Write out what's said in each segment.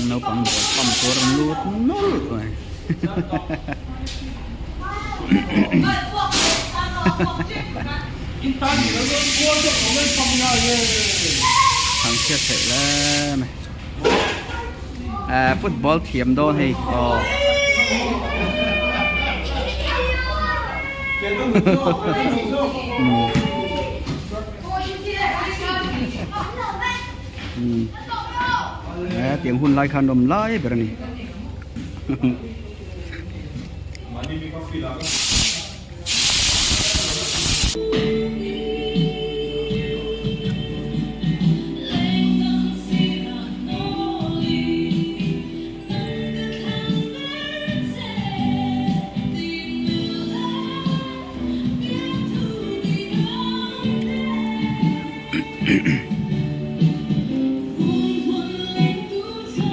Naupang ball pump tur an lut nawlh mai. Thangchhiat theih hle mai. Football thiam dawn hei aw. Tiang hun lai khan awm lai ber a ni.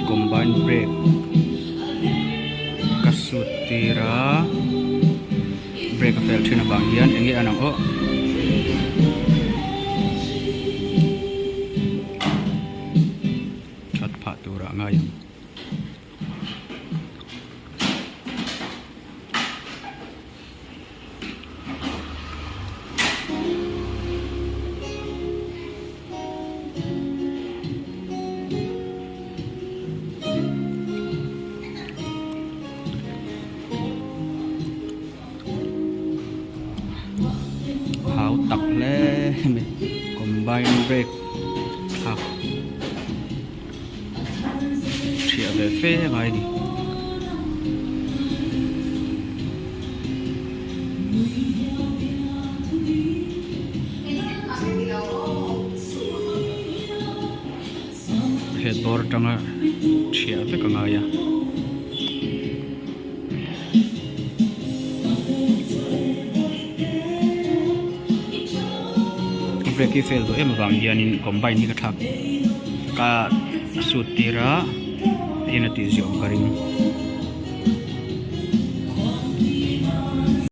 Combine brake ka sut tir a brake a fel thin avang hian eng nge an ang aw that phah turah a ngai ang. Hau tak hle mai combine brake thlak Ṭhiah ve fe ngai a ni. Headboard atanga ṭhiah vek a ngai a. Brake hi fail duh em avang hianin combine hi ka thlak ka sut tir a hei hian a tih ziah awm ka ring.